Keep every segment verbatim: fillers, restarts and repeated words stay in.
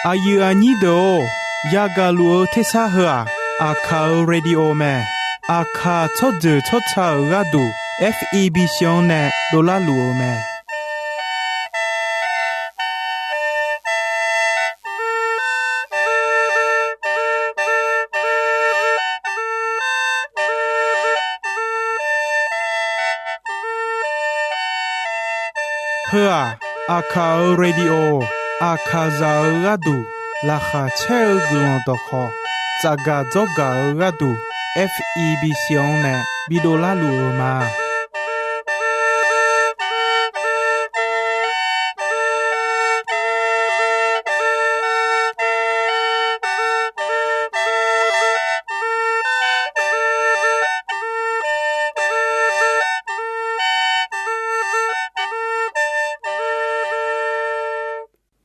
Aqyuif aqnyir deuq-or, yagaq luf-eu tersar heu-aq, Aqkaq-euq radio mae. Aqkaq tsawrjeuq tsawrca-euq gharduq, F E B C-anr nae dovlar luf-eu mae. Heu-aq, Aqkaq-euq radio, Aqkaqzaq-euq gharduq laqkhaq caer-eu guiqlanq dawqkhawq, tsafgaq dzawrgaq-eu gharduq, F E B C-anr nae bidovlar luf-eu ma.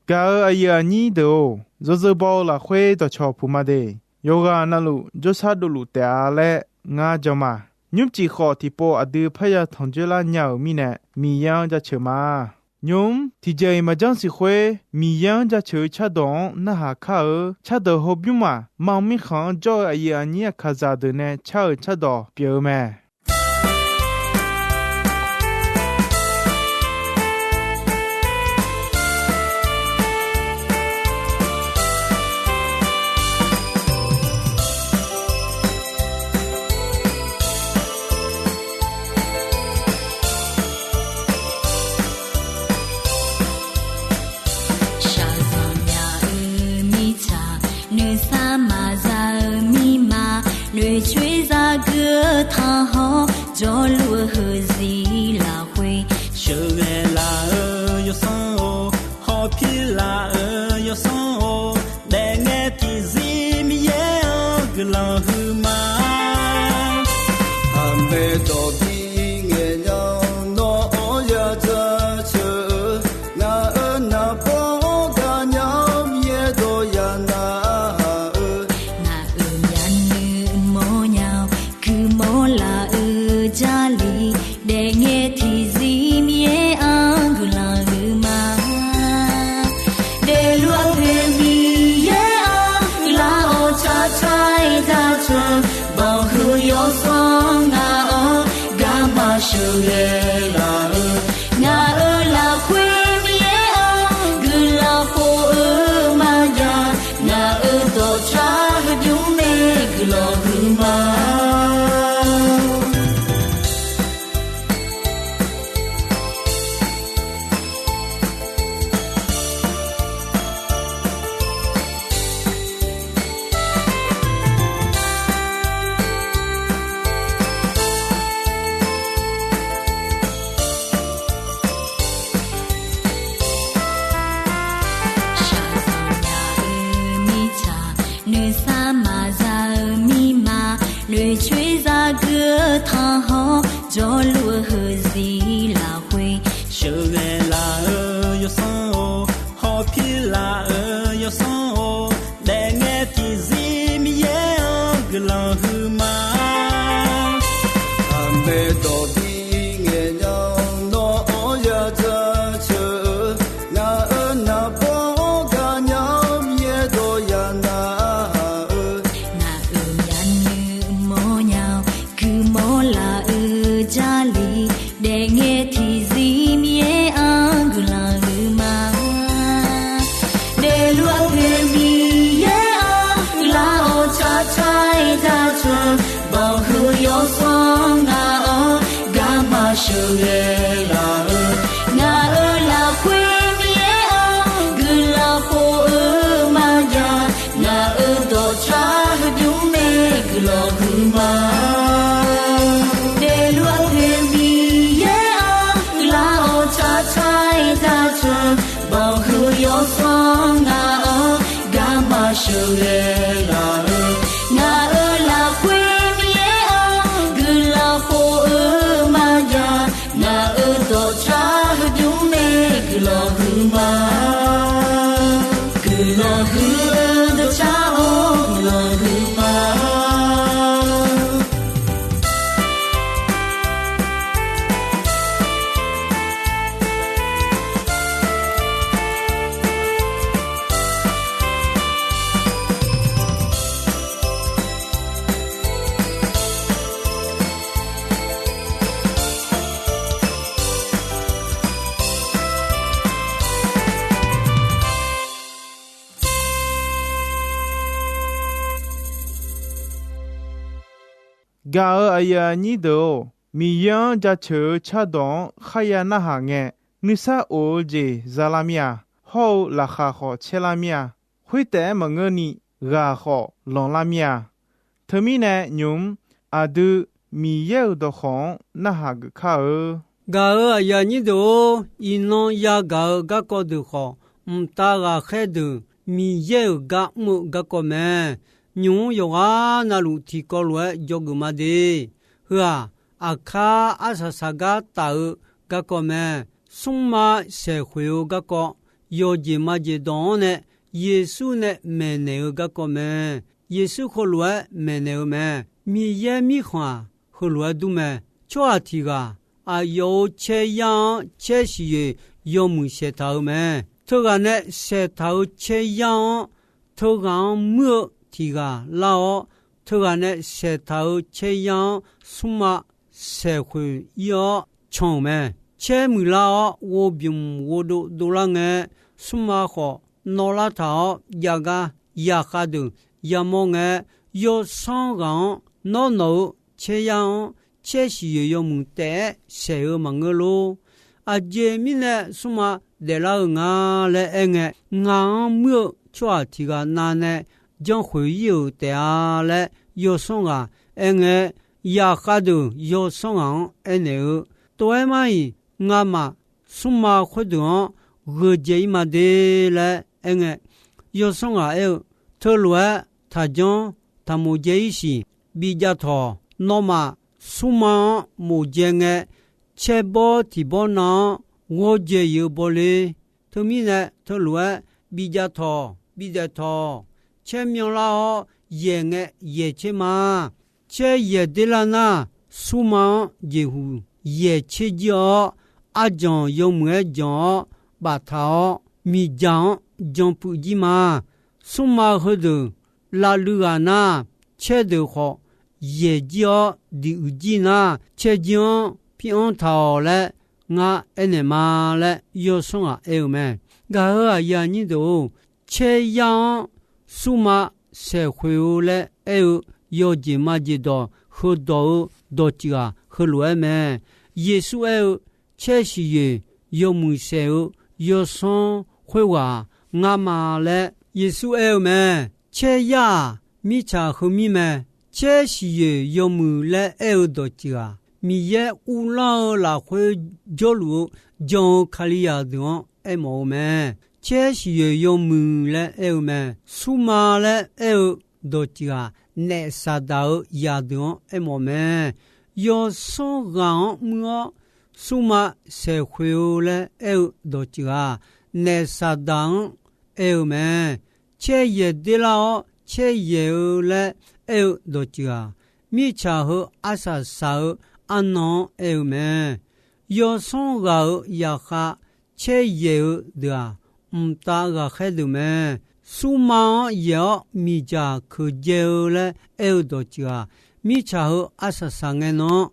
Gaq-euq aqyuif aqnyir deuq-or, yawzeu baw-eu lafkhoer dawqcawq puq ma de. Yawqghaq navluf jawrshar dovluf taef-a laer ngar jan ma. Nymrcif khawf tiqpov aqdui parya tanqjoer lar nya-euq mirnae, Miqyaer-anr jaceuq ma. Nymq-mr tiqjeq-iq maqjanr siq khoer, Miqyaer-anr jaceuq-eu cardawq-anr narhaq kar-eu. Cardawq hawbymr-aq, mar mirkhanq-anr jawr-eu aqyuif aqnyir Aqkaqzaq deuq nae car-euq cardawq pyeuf-eu mae. Shaqzanq nya-eu mirtsaq, noeqsar maqza-eu mirma, noeqcoer zagui-eu tanqhawr, jawrluf-eu heuzir lafkhoer, sheuqghae laf-eu yawsanr-or, hawpir laf-eu yawsanr-or, daefngae tiqzir Miqyaer-anr guiqlanq huiqma. Aqmaeq dawq bi ngaeq nya-awr nawr-anr ya jaceuq-eu, ngaq-euq naqbawr-anr gaqnya-awr Miqyaer dawq ya narhaq-eu, ngaq-euq myavnuiv mawr nya-awr guiqmawr laf-eu Jarlif, daefngae tiqzir Miqyaer-anr guiqlanq huiqma. Daefluf-eu poeq Miqyaer-anr guiqlanq-awr tsaqtsaq-aer jaceuq, banqhuiq yawsanr ngaq-anr garma sheuqghae laf-eu, ngaq-euq lafkhoer Miqyaer-anr guiqlanq khof-eu maqjav, ngaq-euq dawqtsaq heubymr nae guiqlanq huiqma. Shaqzanq nya-eu mirtsaq, noeqsar maqza-eu mirma, noeqcoer zagui-eu tanqhawr, jawrluf-eu heuzir lafkhoer, sheuqghae laf-eu yawsanr-or, hawpir laf-eu yawsanr-or, daefngae tiqzir Miqyaer-anr guiqlanq huiqma. Aqmaeq dawq bi ngaeq nya-awr nawr-anr ya jaceuq-eu, ngaq-euq naqbawr-anr gaqnya-awr Miqyaer dawq ya narhaq-eu, ngaq-euq myavnuiv mawr nya-awr guiqmawr laf-eu Jarlif, daefngae tiqzir Miqyaer-anr guiqlanq huiqma. Daefluf-eu poeq Miqyaer-anr guiqlanq-awr tsaqtsaq-aer jaceuq, banqhuiq yawsanr ngaq-anr garma sheuqghae laf-eu, ngaq-euq lafkhoer Miqyaer-anr guiqlanq khof-eu maqjav, ngaq-euq dawqtsaq heubymr nae guiqlanq huiqma. Daefluf-eu poeq Miqyaer-anr guiqlanq-awr tsaqtsaq-aer jaceuq, banqhuiq yawsanr ngaq-anr garma sheuqghae laf-eu, ngaq-euq lafkhoer Miqyaer-anr guiqlanq khof-eu maqjav, ngaq-euq dawqtsaq heubymr nae guiqlanq huiqma. Guiqlanq huiq-eu dawqtsaq-or guiqlanq huiqma. Gaq-euq aqyuif aqnyir deuq-or, Miqyaer-anr jaceuq-eu cardawq-anr kharya narhaq ngae, nuisar of-eu jeq za lar mir-a. Hawr-eu laqkhaq khawf caer lar mir-a. Khoertaef-aer maqngeurni, ghaq khawf lanqlar mir-a. Teumirnae nymq-mr aqdui Miqyaer-euq dawqkawq-anr narhaq geuf kar-eu. Gaq-euq aqyuif aqnyir deuq-or, iqnan yagaq-eu garkawv deuq khawf, mqtav ghaqkhaer deuq Miqyaer-euq gar mr-eu garkawv mae. Nymq-mr yawqghaq navluf tiqkawv lof-aer dzawgeuf ma de. Heu-aq, aqkar arsaq saqgar taf-eu garkawv mae. Smrma saeqkhoeq-eu garkawv, yawqjeq majeq dawq-anr nae Yeqsur nae maeqnaeq-eu garkawv mae. Yeqsur heulof-aer maeqnaeq-eu mae. Miqyaer Mirkhanq-aq, heulof-aer dur mae. Tsawrhaq tiq ghaq aqyawf-euq caer yar-anr caer siqyoeq yawmuiq saeqtaq-eu mae. Teughaq nae saeqtaq-euq caer yar-anr teughaq-anr muir-eu tiq ghaq lar-awr, teughaq nae saeqtaq-euq caer yar-anr smrma saeqkhoeq ir-awr can-euq mae. Caer muiqlar-awr, ghovbymq ghovdov dovlar ngae, smrma khawf nawvlar taq-awr jav gar yaqkhav deuq yamawr ngae, yawsanr ghaq-anr, Nawr nawq-euq caer yar-anr caer siqyoeq yawmuiq taef-aer saeq-eu maqngeur lor. Aqjeq mirnae smrma daeflar-eu nga laer aerngae, ngaq-anr muir-eu tsawrhaq tiq ghaq navnae janrkhoeq ir-euq taef-a laer yawsanr ghaq aerngae, yaqkhav deuq yawsanr ghaq-anr aernaeq-eu, Tov-aer mar-iq, ngamaf smrma khoerdeuq-anr gheu dzae ir ma de laer aerngae, yawsanr ghaq aer-eu, Teulof-aer taqjanr taqmof dzae ir siq. Bijav tawq. Nawmaf smrma-anr mof dzae ngae, caer bawr tiq bawr nav-anr ghawr dzae-iq-eu bawle. Teumirnae teulof-aer bijav tawq, bidaef tawq. Caer myanlar-awr yaeq ngae yaeq tser ma. Caer yaeq der lar nar, smrma-anr jeqhuq yaeq tser jir-awr, arjanq yawmuiq-aer janq-awr baftaq-awr, miqdzaq-anr jan puiv jir ma. Smrma heudeuq lavluiv ghaq nar, caer deuq khawf yaeq jir-awr diq uiq jir nar, caer jir-anr pir-anr taq-awq laer ngar aernaeq ma laer yawsanr ghaq aer-eu mae. Gaq-euq aqyuif aqnyir deuq-or, caer yar-anr smrma saeqkhoeq-eu laer aer-eu yawjeq majeq dawq heudawq-eu dawqtsuif ghaq heulof-aer mae. Yeqsur aer-eu, Caer siqyoeq yawmuiq saeq-eu yawsanr khoerghaq-aq ngar ma laer Yeqsur aer-eu mae. Caer yar-aq, mirtsaq heumir mae. Caer siqyoeq yawmuiq laer aer-eu dawqtsuif-aq, Miqyaer uvlanr-eu lafkhoer jawrluf-eu jan-eu Kalizaq deuq-anr aermawf-eu mae. Caer siqyoeq yawmuiq laer aer-eu mae. Smrma laer aer-eu dawqtsuif-aq, naef Saqdaq-eu zaq deuq-anr aermawf mae. Yawsanr ghaq-anr muir-awr, smrma saeqkhoeq-eu laer aer-eu dawqtsuif-aq, naef Saqdaq-anr aer-eu mae. Caer yaeq der lar-awr caer yaeq-eu laer aer-eu dawqtsuif-aq, mirtsaq heu arsaq saq-eu arnan-anr aer-eu mae. Yawsanr ghaq-euq zaqkhav caer yaeq-eu deuq-aq, mqtav ghaqkhaer deuq mae. Smrma-anr yaeq-awr miqdzaq keuqdzae-eu laer aer-eu dawqtsuif-aq, mirtsaq heu arsaq saq ngae nan-anr,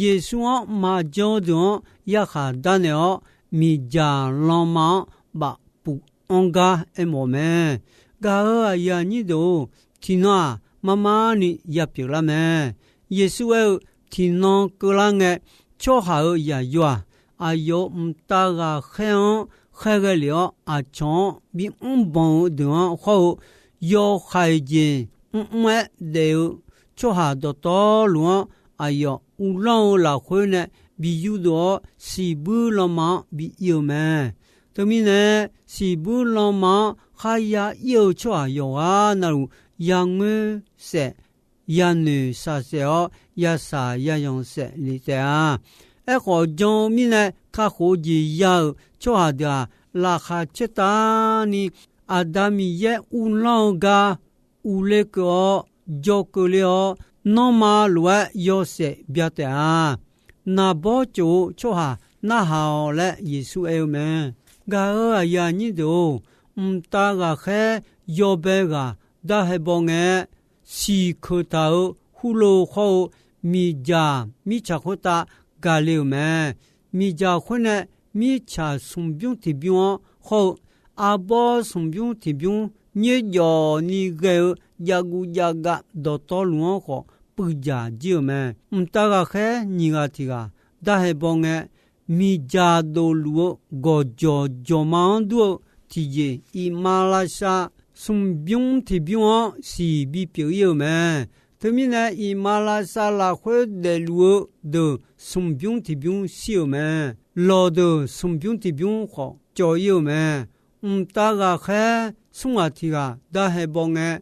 Yeqsur-anr maqjan-eu deuq-anr yarkhaq darnaeq-awr, miqdzaq lanma-anr bafpuf anr gar aermawf mae. Gaq-euq aqyuif aqnyir deuq-or, tiqnan-aq, marmarni yapyeuf lar mae. Yeqsur aer-eu, tiqnan keuvlar ngae, tsawrhaq-euq zaqyo-aq, aqyawf-euq mqtav ghaqkhaer-anr khaerghae lef-awr, aqcawq-anr bimr banq-eu deuq-anr hawr-eu, yawhaiq jeq mrmr-aer daef-eu tsawrhaq dawqtawvluf-anr, aqyawf uvlanr-eu lafkhoer nae bi yurdov-awr, siqbuir lanma-anr bi ir-eu mae. Teumirnae, siqbuir lanma-anr kharya ir-eu tsawrhaq yawqghaq navluf, yangoer saef, yanoeq shaqsaef-awr, yasaq yayanq saef lef taef-a. Aerkhawf, jan-eu mirnae kakhof-eu jeq ya-euq tsawrhaq deuq-aq, laqkhaq caertavni Aqda Miqyaer uvlanr-eu gar uvle keuv-awr, jawr keuvle-awr, nanrma lof-aer yawshaef bya taef-a. Naqbawr tsof-eu tsawrhaq narhaq-awq laer Yeqsur aer-eu mae. Gaq-euq aqyuif aqnyir deuq-or, mqtav ghaqkhaer yawbae ghaq darhae baw ngae, siqkeuq taq-euq hurlo hawr-eu miqdzaq mirtsaq khoertav gaqle-euq mae. Miqdzaq khoer nae mirtsaq smqbymr tiqbymr-anr hawr-eu arbawr smqbymr tiqbymr nyoerjawf ni ghae-eu javguv javgav dawqtawvluf-anr khawf puivdzaq jir-euq mae. Mqtav ghaqkhaer nyiq ghaq tiq ghaq darhae baw ngae, miqdzaq dofluf-eu gawqjawq jawqma-anr dur-eu tiqjeq, iqmalavshav smqbymr tiqbymr-anr siq bipyeuf ir-euq mae. Teumirnae, iqmalavshav lafkhoer daefluf-eu deuq smqbymr tiqbymr shir-euq mae. Lawqdeuq smqbymr tiqbymr khawf cawv ir-euq mae. Mqtav ghaqkhaer smr ghaq tiq ghaq darhae baw ngae,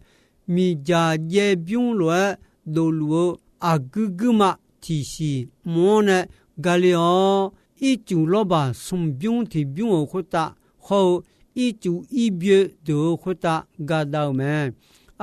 miqdzaq jaev bymr lof-aer dofluf-eu aqguir guirma tiqsiq mq-anr nae gale-awr, ircuf lawrbaq smqbymr tiqbymr-euq khoertav hawr-eu, ircuf irbyoe deuq-euq khoertav gadav-euq mae.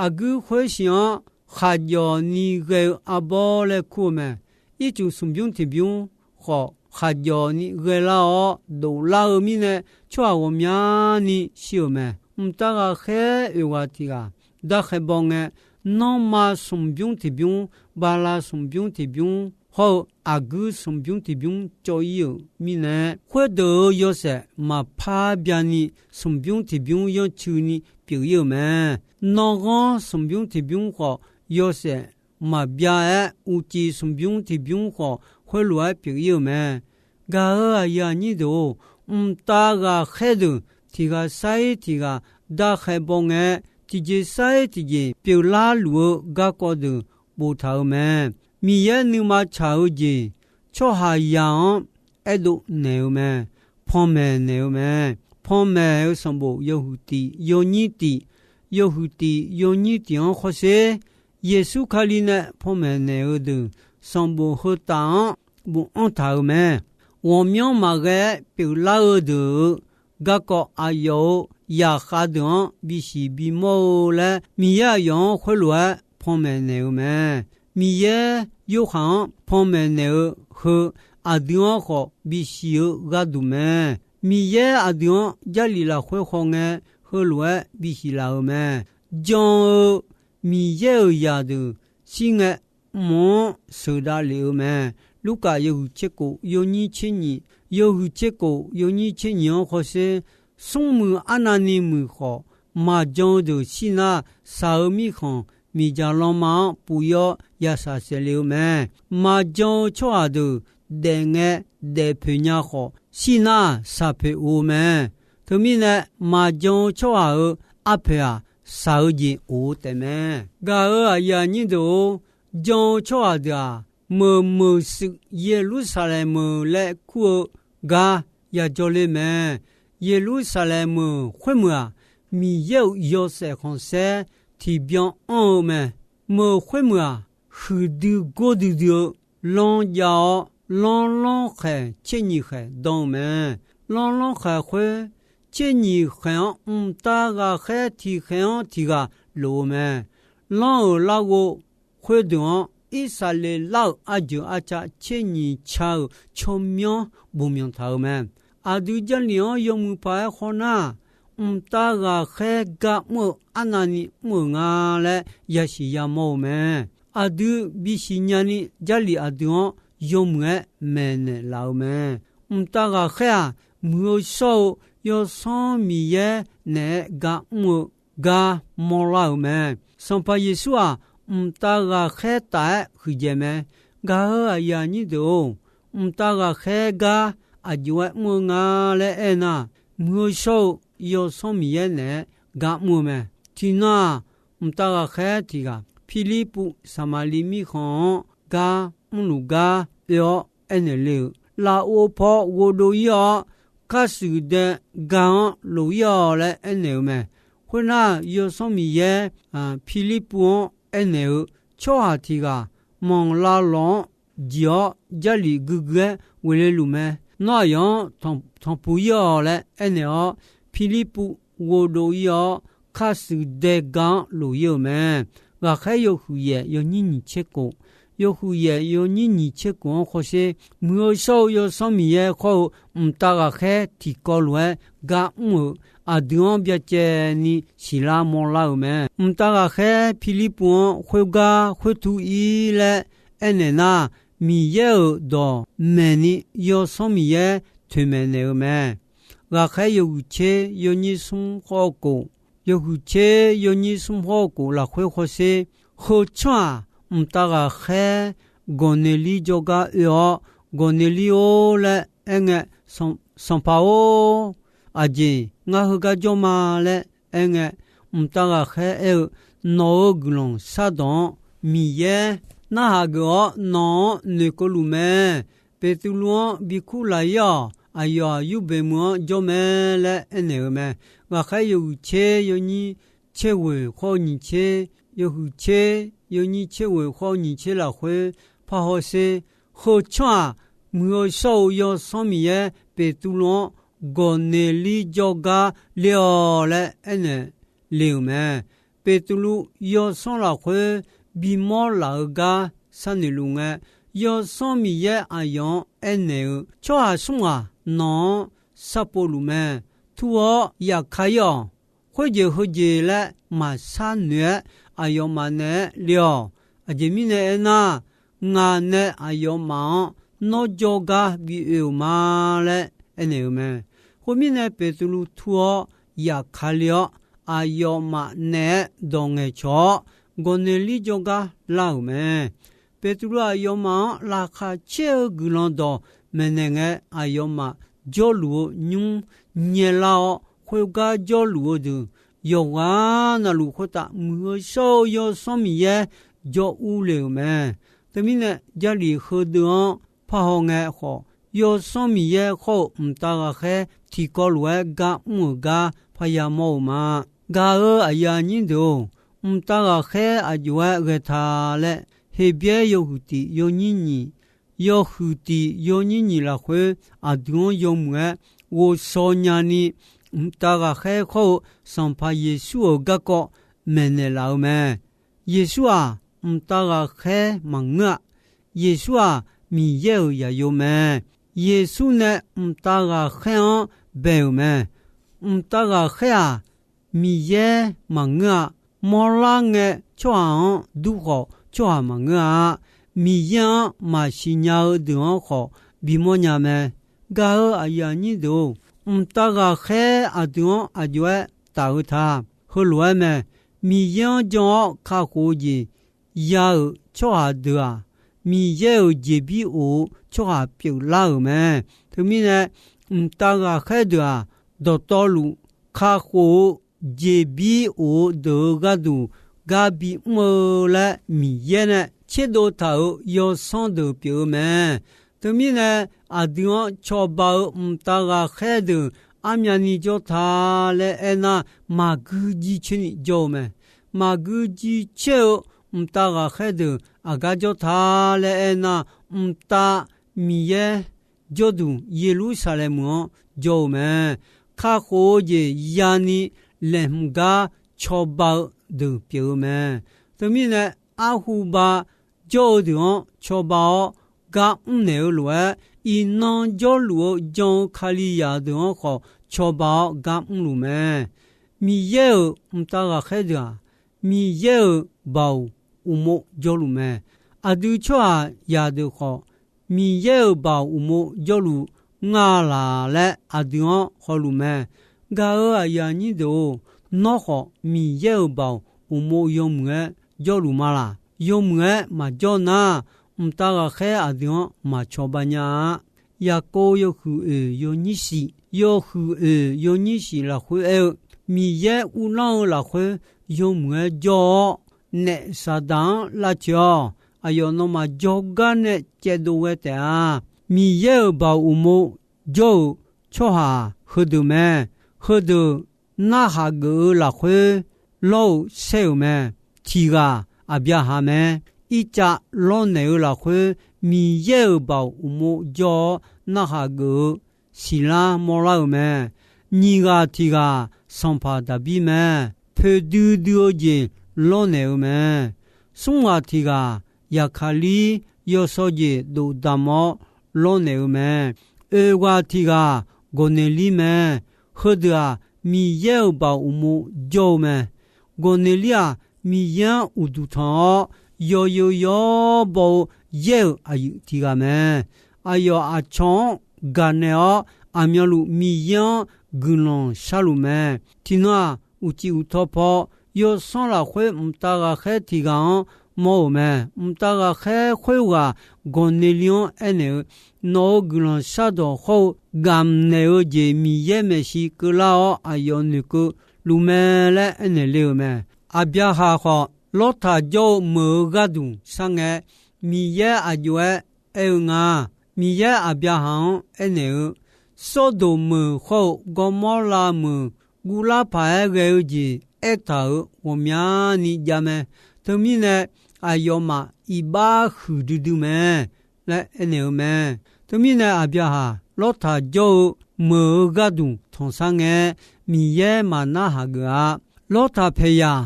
Aqguir khoersiq-anr khaqjawf ni ghae-eu arbawr laer kur-eu mae. Ircuf smqbymr tiqbymr khawf, khaqjawf ni ghaelar-awr doflar-eu mirnae, tsawrhaq ghawqmyani shir-euq mae. Mqtav ghaqkhaer oeq ghaq tiq ghaq darkhae baw ngae, nanrma smqbymr tiqbymr, bala smqbymr tiqbymr hawr-eu aqguir smqbymr tiqbymr cawv ir-euq mirnae, khoerdeuq-euq yawshaef maqpar byani smqbymr tiqbymr yanrcuini pyeuf ir-euq mae. Nanrghanr smqbymr tiqbymr khawf, yawshaef maqbya-aer, uqcif smqbymr tiqbymr khawf, khoerlof-aer pyeuf ir-euq mae. Gaq-euq aqyuif aqnyir deuq-or, mqtav ghaqkhaer deuq tiq ghaq sar-ir tiq ghaq darkhae baw ngae, tiqjeq sar-ir tiqjeq pyeuflar luf-eu garkawv deuq boftaq-euq mae. Miqyaer nuima tsaq-eu jeq, tsawrhaqzaq-anr aerdov naeq-eu mae. Panmaeq naeq-eu mae. Panmaeq-eu sanqbof yawhuiq tiq yawnyir tiq, yawhuiq tiq yawnyir tiq-anr hawsher, Yeqsur Kali nae panmaeq naeq-eu deuq sanqbof heu taf-anr bofanr taq-euq mae. Ghawqmyanr maqghae-aer pyeuflar-eu deuq-euq garkawv aqyawf-euq zaqkhav deuq-anr bisiq bimawr-eu laer, Miqyaer aqyawf-anr khoerlof-aer panmaeq naeq-eu mae. Miqyaer Yorhaq-anr panmaeq naeq-eu heu, aqdui-anr khawf bisiq-eu gharduq mae. Miqyaer aqdui-anr Jarlif lafkhoer hawngae, heulof-aer bisiq laf-euq mae. Jan-eu Miqyaer-euq zaqdeuq shir ngae, mq-anr sheuqdav lef-eu mae. Lurkaf yawhuiq tser kof yawnyir tser nyiq, yawhuiq tser kof yawnyir tser nyiq-anr hawsher, smrmuiq arnavni muiq khawf, maqjan-eu deuq shir nar, shaq-eu mirkhanq miqdzaq lanma-anr puq ir-awr ya shaq saef le-eu mae. Maqjan-eu tsawrhaq deuq daef ngae daef poeq nya khawf, shir nar shaq poeq of-eu mae. Teumirnae, maqjan-eu tsawrhaq-euq arpoeq-aq, shaq-eu jeq of-eu taefmae. Gaq-euq aqyuif aqnyir deuq-or, jan-eu tsawrhaq deuq-aq, meuq meuq shuif Yeqlursaqlaeq meuq laer kur-eu gar yajawr ler mae. Yeqlursaqlaeq meuq khoermeuq-aq, Miqyaer-euq yawshaef khanqsaer tiqbyan anr-eu mae. Meuq khoermeuq-aq, huiqdui gordui dui-eu lanr jav-awr, lanrlanr khaeq tser nyiq khaeq dan-eu mae. Lanrlanr khaeq khoer, tser nyiq khaeq-anr mqtav ghaqkhaer tiq khaeq-anr tiq ghaq lof-eu mae. Lanr-euq larghov khoerdeuq-anr, Irsaqleqlav-euq arjeuq arca tser nyiq ca-euq tsawrmyanr bof myanq taq-euq mae. Aqdui Jarlif-anr yawmuiq paq-aer khawf nar, mqtav ghaqkhaer gar mr-eu arnavni mr-euq nga laer yasiq yamawr-eu mae. Aqdui bisiq nyani Jarlif aqdui-anr yawmuiq-aer maeqnaeq laf-eu mae. Mqtav ghaqkhaer-aq, muiq-eu shawr-eu Yawsanr Miqyaer naeq-aer gar mr-eu gar mawrlar-euq mae. Sanqpaq Yeqsur-aq, mqtav ghaqkhaer taf-aer huiqdzaeq mae. Gaq-euq aqyuif aqnyir deuq-or, mqtav ghaqkhaer gar aqjox-aer mr-eu nga laer aernar, muiq-eu shawr-eu Yawsanr Miqyaer naeq-aer gar mr-eu mae. Tiqnan-aq, mqtav ghaqkhaer tiq ghaq Pirlirpuv Saqmaqliv mirkhanq-anr gar mrluf gar oe-awr aernaeq le-euq, lafov paw ghovdov ir-awr, kharshuif dae ga-anr lof ir-awq laer aernaeq-eu mae. Khoernar, Yawsanr Miqyaer Pirlirpuv-anr aernaeq-eu, tsawrhaq tiq ghaq manq lavlawq-anr jeq-awr Jarlif guigui-aer ghoeq le luf mae. Nawr aqyawf-anr tanqpuq ir-awq laer aernaeq-awr, Pirlirpuv ghovdov ir-awr, kharshuif dae ga-anr lof ir-euq mae. Ghaqkhaer yawhuiq yaef yawnyir nyiq tser kof, yawhuiq yaef yawnyir nyiq tser kof-anr hawsher, muiq-eu shawr-eu Yawsanr Miqyaer khawr-eu mqtav ghaqkhaer tiqkawv lof-aer gar mr-euq aqdui-anr byacaevni siqlar mawrlar-euq mae. Mqtav ghaqkhaer Pirlirpuv-anr khoergar khoertu ir laer aernaeq nar, Miqyaer-euq dawq maeqni Yawsanr Miqyaer toeqmaeq naeq-eu mae. Ghaqkhaer yawhuiq tser yawnyir smr hawr-eu kof, yawhuiq tser yawnyir smr hawr-eu kof lafkhoer hawsher, heu tsanr-aq, mqtav ghaqkhaer Gawqneqlir jawrgar oe-awr, Gawqneqlir-or laer aerngae, Sanqpaq-or, aqjeq ngar heugar jawr ma laer aerngae, mqtav ghaqkhaer aer-eu, Nawq-euq guiqlanq shardawq-anr Miqyaer narhaq geuf-awr nawq-anr noeqkeuv luf mae. Beqtuvluv-anr bi kurlaq-ir-awq. Aqyawf-aq, Yurbeq meuq-anr jawr mae laer aernaeq-eu mae. Ghaqkhaer yawhuiq tser yawnyir tser ghoeq khawr-eu nyiq tser, yawhuiq tser yawnyir tser ghoeq khawr-eu nyiq tser lafkhoer parhaw sher. Heu tsawrhaq muiq-eu shawr-eu Yawsanr Miqyaer Beqtuvluv-anr Gawqneqlir jawrgar le-awq laer aernaeq le-euq mae. Beqtuvluv yawsanr lafkhoer bimawr laf-eu gar sharnoeq luf ngae, Yawsanr Miqyaer aqyawf-anr aernaeq-eu, Tsawrhaq smr ghaq nawq-anr sharpov luf mae. Tur-awr yaf ka-ir-awq. Khoerjeq heujeq laer maqshar noeq-aer, aqyawfmaf naeq-aer le-awq. Aqjeq mirnae aernar, ngaq nae aqyawfmaf-anr nawr jawrgar bi oe-euq ma laer aernaeq-eu mae. Khoermirnae, Beqtuvluv tur-awr yaf ka le-awr, aqyawfmaf naeq-aer dawq ngaeqcawq-awr, Gawqneqlir jawrgar lar-euq mae. Beqtuvluv aqyawfmaf-anr laqkhaq caer-eu guiqlanq dawq maeqnaeq ngae, aqyawfmaf jawrluf-eu nymr nyaelar-awr, khoergar jawrluf-eu deuq yawqghaq navluf khoertav muiq-eu shawr-eu Yawsanr Miqyaer jawr urle-euq mae. Teumirnae, Jarlif heudeuq-anr parhaw ngae khawf, Yawsanr Miqyaer khawr-eu mqtav ghaqkhaer tiqkawv lof-aer gar mr-euq gar parya mawr-eu ma. Gaq-euq aqyuif aqnyir deuq-or, mqtav ghaqkhaer aqjox-aer ghae ta laer, Heqbyaer yawhuiq tiq yawnyir nyiq, yawhuiq tiq yawnyir nyiq lafkhoer aqdui-anr yawmuiq-aer ghovshaw nyani, mqtav ghaqkhaer khawr-eu Sanqpaq Yeqsur-euq garkawv maeqnaeq laf-eu mae. Yeqsur-aq, mqtav ghaqkhaer maqngeur-a. Yeqsur-aq, Miqyaer-euq zaqyo mae. Yeqsur nae mqtav ghaqkhaer-anr bae-euq mae. Mqtav ghaqkhaer-aq, Miqyaer maqngeur-a. Mawrlar ngae tsawrhaq-anr dur khawf, tsawrhaq maqngeur-a. Miqyaer-anr maqsiq nya-eu deuq-anr khawf, bimawr nya mae. Gaq-euq aqyuif aqnyir deuq-or, mqtav ghaqkhaer aqdui-anr aqjox-aer taf-eu ta. Heulof-aer mae. Miqyaer-anr jan-awr kakhof-eu jeq ya-euq tsawrhaq deuq-aq, Miqyaer-euq jeqbir of-eu tsawrhaq pyeuflar-euq mae. Teumirnae, mqtav ghaqkhaer deuq-aq, dawqtawvluf kakhof-eu jeqbir of-eu deuq-euq gharduq gar bimr-eu laer Miqyaer nae tserdov taq-euq yawsanr deuq pyeuf-eu mae. Teumirnae, aqdui-anr cawba-eu mqtav ghaqkhaer deuq armyavni jawr ta laer aernar, maqgui jiv caerni jawr-eu mae. Maqgui jiv caer-eu mqtav ghaqkhaer deuq aqgar jawr ta laer aernar, mqtav Miqyaer jawrduq Yeqlursaqlaeq meuq-anr jawr-eu mae. Kakhof-eu jeq yani laeqhmq gar cawba-eu deuq pyeuf-eu mae. Teumirnae, arhuba jawr-eu deuq-anr cawba-awr gar mrnaeq-eu lof-aer, iqnan jawrluf-eu jan-eu Kalizaq deuq-anr khawf cawba-awr gar mrluf mae. Miqyaer-euq mqtav ghaqkhaer deuq-aq, Miqyaer-euq baoq uqmov jawrluf mae. Aqdui tsawrhaqzaq deuq khawf, Miqyaer-euq baoq uqmov jawrluf nga laq laer aqdui-anr hawluf mae. Gaq-euq aqyuif aqnyir deuq-or, nawr khawf Miqyaer-euq baoq uqmov yawmuiq-aer jawrluf ma laq? Yawmuiq-aer maqjawr nar, mqtav ghaqkhaer aqdui-anr maqcawba nya-a. Yaqkov yawhuiq oeq yawnyir shif, yawhuiq oeq yawnyir shif lafkhoer aer-eu, Miqyaer uvlanr-eu lafkhoer yawmuiq-aer jawr-awr, naef Saqdaq-anr lavcoeq-awq. Aqyawf nawmaf jawrgar nae caevdov ghae taef-a. Miqyaer-euq baoq uqmov jawr-euq tsawrhaq heudeuq mae. Heudeuq narhaq geuf-eu lafkhoer lawr-eu saer-euq mae. Tiq ghaq Aqbyaqhaq mae. Irtsav lawrnaeq-eu lafkhoer Miqyaer-euq baoq uqmov jawr-awr narhaq geuf-eu siqlar mawrlar-euq mae. Nyiq ghaq tiq ghaq sanqpaq Daqbir mae. Poeqdui dui-eu jeq lawrnaeq-eu mae. Smr ghaq tiq ghaq Yaqkaqlir yawshawr jeq dofdamq-awr lawrnaeq-eu mae. Oeq ghaq tiq ghaq Gawqneqlir mae. Heudeuq-aq, Miqyaer-euq baoq uqmov jawr-eu mae. Gawqneqlir-aq, Miqyaer-anr uqduq tanq-awr, yawzeu yawr baw-eu yaer-euq aqyuif tiq ghaq mae. Aqyawf aqcawq-anr gaqnaeq-awr, aqmyanluf Miqyaer-anr guiqlanq sharluf mae. Tiqnan-aq, uqcif uqtaw paw yawsanr lafkhoer mqtav ghaqkhaer tiq ghaq-anr mawr-euq mae. Mqtav ghaqkhaer khoerghaq Gawqneqli-anr aernaeq-eu, Nawq-euq guiqlanq shardawq hawr-eu gamq naeq-eu jeq Miqyaer maeqshi keuvlar-awr, aqyawf noeqkeuv luf mae laer aernaeq le-euq mae. Aqbyaqhaq khawf, Lawrtaq jawr-eu meuq-eu gharduq sharngae, Miqyaer aqjox-aer aer-eu nga. Miqyaer Aqbyaqhaq-anr aernaeq-eu, Sawrdoq meuq hawr-eu Gawrmawrlav meuq guvlar paq-aer ghae-eu jeq aertaq-euq ghawqmyani jav mae. Teumirnae, aqyawfmaf iqbax huiqdui dui mae laer aernaeq-eu mae. Teumirnae, Aqbyaqhaq Lawrtaq jawr-eu meuq-eu gharduq tanqsar ngae, Miqyaer maqnarhaq geuf-a. Lawrtaq paeqyaq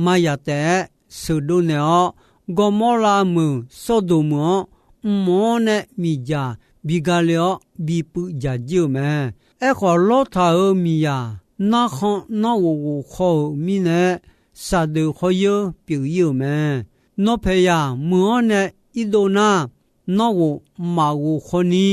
mayaq taef-aer sheuqdov naeq-awr, Gawrmawrlav meuq Sawrdoq meuq-anr mq-anr nae miqdzaq bi gale-awr, bipuiv dzaq jir-euq mae. Aerkhawf, Lawrtaq-euq miqyaq narkhan nanrghof ghof khaw-euq mirnae, saqdeuf khawr yeur pyeuf ir-euq mae. Nawr paeqyaq meuq-anr nae irdov nar, nanrghof maqghof khawni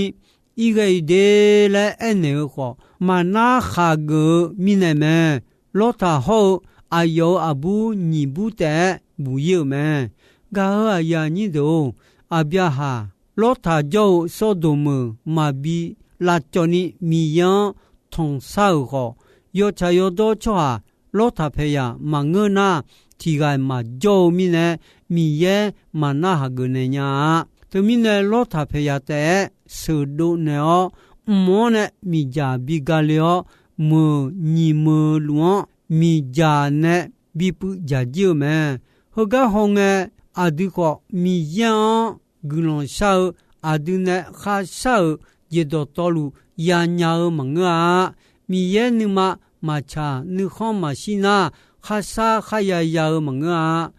irghae-i de laer aernaeq-eu khawf, maqnar khaqgeuf-eu mirnae mae. Lawrtaq hawr-eu aqyawf-euq aqbur nyiq bur taef-aer buq ir-euq mae. Gaq-euq aqyuif aqnyir deuq-or, Aqbyaqhaq Lawrtaq jawr-eu Sawrdoq meuq maqbi lavcawv ni Miqyaer-anr tanqsar-euq khawf, yawtsaq yawdawr tsawrhaq Lawrtaq paeqyaq maqngeur nar, tiqghaq maqjawr-eu mirnae, Miqyaer maqnarhaq geuf naeq nya-a. Teumirnae, Lawrtaq paeqyaq taef-aer sheuqdov naeq-awr, mq-anr nae miqdzaq bi gale-awr, meuq nyiq meuq luf-anr miqdzaq nae bipuiv dzaq jir-eu mae. Heugar hawngae, aqdui khawf Miqyaer-anr guiqlanq shar-eu, aqdui nae kharshar-euq jeq dawqtawvluf yanya-eu maqngeur-a. Miqyaer nuima maqtsaq nuikhanr maqshir nar, kharshar kharya ya-eu maqngeur-a.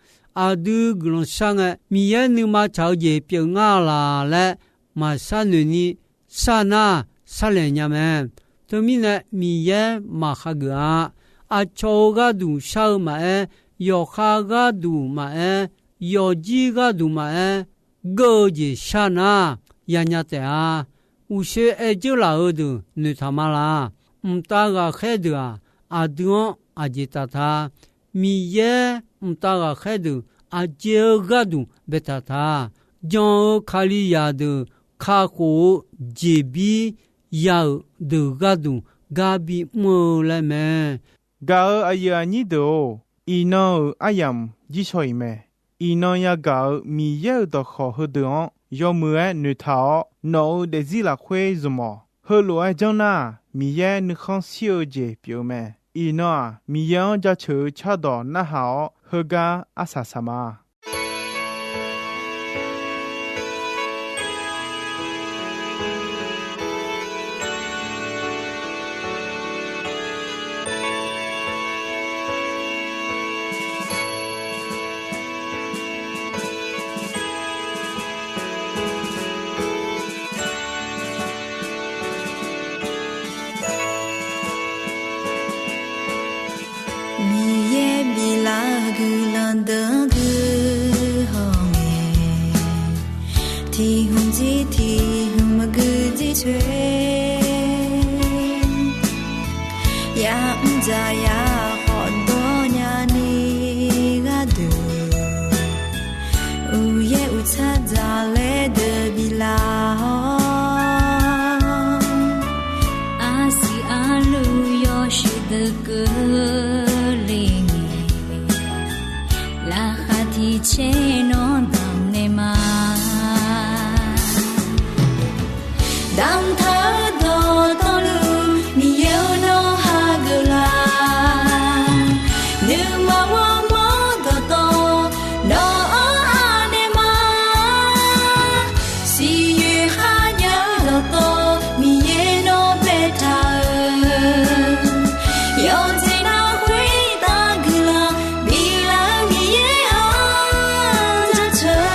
Aqdui guiqlanq shar ngae, Miqyaer nuima tsaq-eu jeq pyeuf ngar laq laer maqshar noeq ni shar nar, sharlaeq nya mae. Teumirnae, Miqyaer maqkhav geuf-a. Aqcawq-euq gharduq shar-eu maqaer, yawqha gharduq maqaer, yawfjir gharduq maqaer, geur-eu jeq shar nar, yanya taef-a. Uqshoe aer dzeurlaf-eu deuq noeqtaq ma laq. Mqtav ghaqkhaer deuq-aq, aqdui-anr aqjeq taf ta. Miqyaer mqtav ghaqkhaer deuq aqjeq-eu gharduq baetaq ta. Jan-eu Kalizaq deuq kakhof-eu jeqbir ya-euq deuq gharduq gar bimr-eu laer mae. Gaq-euq aqyuif aqnyir deuq-or, iqnan-euq aryamq jirshaw-iq mae. Iqnan yagaq-euq Miqyaer-euq dawqkawq heudeuq-anr yawmuiq-aer noeqtaq-awr, nawq-euq daefzir lafkhoer zmq-awq. Heulof-aer janr nar, Miqyaer nuikhanr shir-eu jeq pyeuf-eu mae. Iqnan-aq, Miqyaer-anr jaceuq-eu cardawq narhaq-awr, heugar arsaq saq ma. Miqyaer biflaf-eu guiqlanq deuq-anr gui hawngae, tiq hmq jir tiq hmq maqgui jir coer, ya'mr dzaq ya khawf dawrnya ni gharduq, uqyaer uqtsar dzaq laer deuq biflaf-awr, arsiq arluv yawshuif deuq keuvle ngae, laqkhaq tiqcaer nawr damq naeq ma. Damqtaq-eu dawqtawvluf Miqyaer-or nawr hageuf laf. Nuima ghawrmawr dawqtawv nawq-anr anaeq ma. Siqyoeq kharjav-eu dawqtawv Miqyaer nawr baetaq-euq, yawqjeq nar khoertav guiqlanq biflaf-eu Miqyaer-anr jaceuq.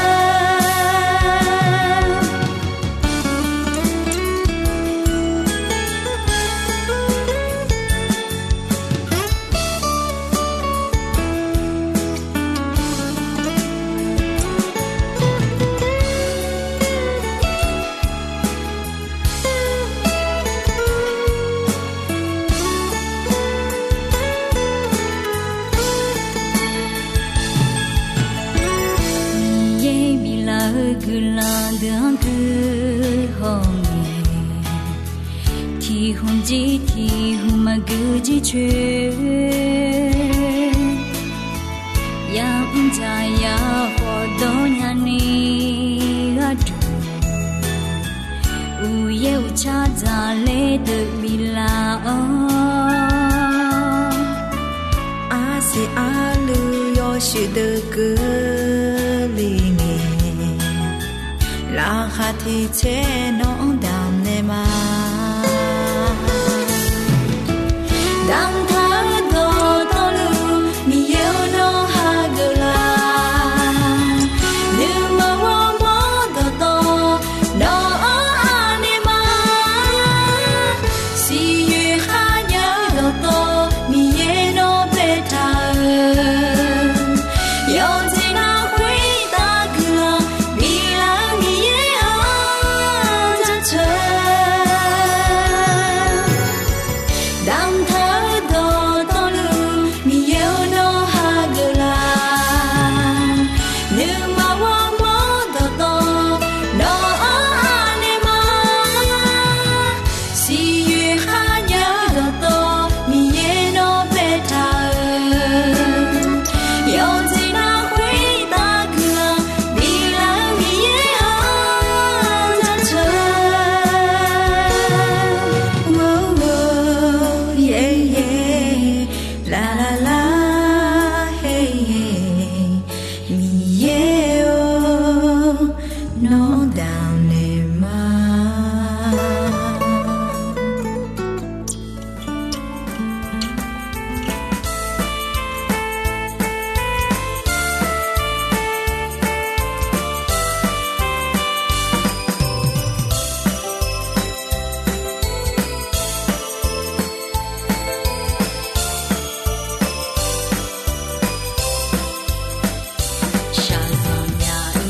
Guiqlanq deuq-anr guihaw ngae, tiq hmq jir tiq hmq maqgui jircoer, ya'mr jaqya khawf dawr nyani gharduq, uqyaer uqcar dzaqler deuq biflaf-awr, arsiq arluiv yawshuif deuq keuvle ngae, laqkhaq tiq tser nawr-anr damq naeq ma. Damqtaq-eu dawqtawvluf Miqyaer-or, nawr hageuf laf. Nuima ghawrmawr dawqtawv nawq-anr anaeq ma. Siqyoeq kharjav-eu dawqtawv Miqyaer nawr baetaq-euq, yawqjeq nar khoertav guiqlanq biflaf-eu Miqyaer-anr jaceuq. Damqtaq-eu dawqtawvluf Miqyaer-or, nawr hageuf laf. Nuima ghawrmawr dawqtawv nawq-anr anaeq ma. Siqyoeq kharjav-eu dawqtawv Miqyaer nawr baetaq-euq, yawqjeq nar khoertav guiqlanq biflaf-eu Miqyaer-anr jaceuq. Lala, Miqyaer-or, nawr damq naeq ma. Shaqzanq nya-eu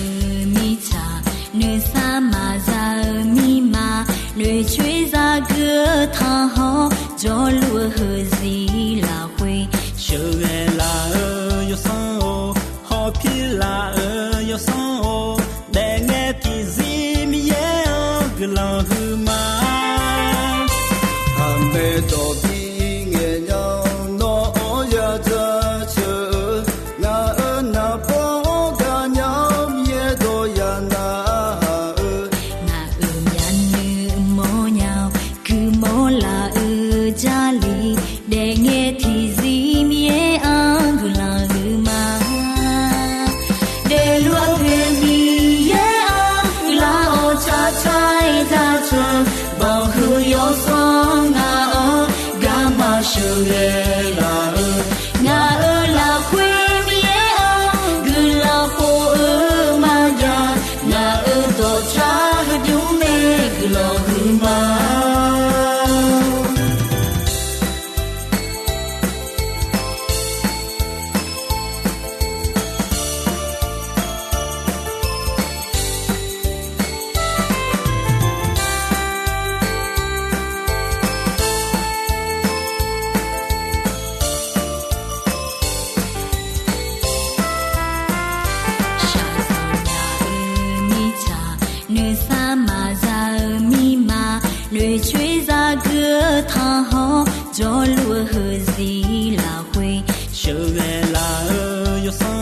mirtsaq, nuisar maqza-eu mirma, noeqcoer zageuf-eu tanqhawr, jawrluf-eu heuzir lafkhoer, sheuqghae laf-eu yawsanr-or, hawpir laf-eu yawsanr-or, daefngae tiqzir Miqyaer-anr guiqlanq huiqma. Aqmaeq dawq bi ngaeq nya-awr nawr-anr ya jaceuq-eu, ngaq-euq naqbawr-anr gaqnya-awr Miqyaer dawq ya naq-eu, ngaq-euq myavnuiv mawrnya-awr guiqmawr laf-eu Jarlif, daefngae tiqzir Miqyaer-anr guiqlanq huiqma. Daefluf-eu poeq Miqyaer-anr guiqlanq-awr tsaqtsaq-aer jaceuq, banqhuiq yawsanr ngaq-anr garma sheuqghae laf-eu, ngaq-euq lafkhoer Miqyaer-anr guiqlanq khof-eu maqjav, ngaq-euq dawqtsaq heudymr mae guiqlanq huiqma. Shaqzanq nya-eu mirtsaq, nuisar maqza-eu mirma, noeqcoer zageuf-eu tanqhawr, jawrluf-eu heuzir lafkhoer, sheuqghae laf-eu yawsanr